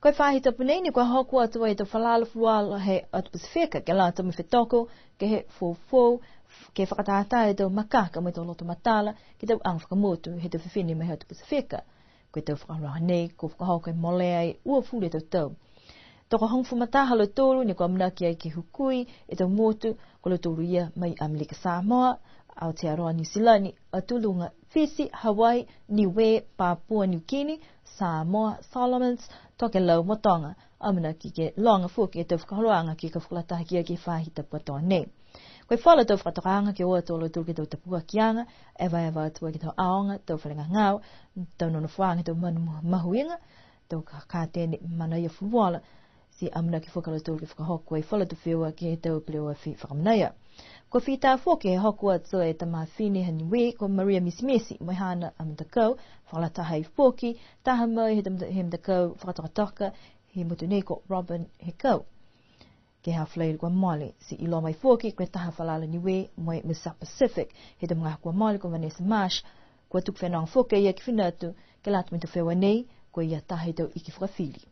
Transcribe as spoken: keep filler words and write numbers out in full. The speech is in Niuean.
Ko e faahi tapu nei ni kua hoko atu ai e tau falala fuluola he atu Pasifika ke lata mo e fetoko ke he foufou, ke fakatātā e tau makaka mo e tau loto matala ke he tau aga fakamotu he tau fifine mai he atu Pasifika. Ko e tau fakaholoaga nei kua fakahoko e molea e uafulu e tau tau. Tokohogofulu ma taha a lautolu ne kua amanaki ai ke hukui e tau motu, ko lautolu ia mai Amelika Samoa, Aotearoa Niu Silani, Atu Luga Fisi, Hawaii, Niue, Papua New Guinea, Samoa, Solomons, Tokelau mo Toga. Amanaki ke loga foki e tau fakaholoaga ke kau fakalataha ki ai ke he faahi tapu katoa nei. Ko e falu tau fakatokaaga ke o atu a lautolu ke he tau tapuakiaga, evaeva atu ai ke he tau aoga, tau fale gagao, tau nonofoaga, tau manu mahuiga, tau ka-, katene manaia fuluola, ti amanaki foki a lautolu ke fakahoko e falu tau feua ke he tau peleoafi fakamanaia. Kua fita foki he hoko atu e tama fifine ha Niue, ko Maria Misimisi, mo e haana a matakau, fakalataha ai foki, taha mai he tama-, he matakau fakatokatoka, he motu nei ko Robin Hekau. Ke he aho Falaile kua mole, ti iloa mai foki, ko e taha falala Niue, mo e Miss South Pacific, he tau magaaho kua mole, ko Vanessa Marsh, kua tuku fenoga foki a ia ke fina atu, ke lata mo e tau feua nei, ko ia taha he tau iki fakafili.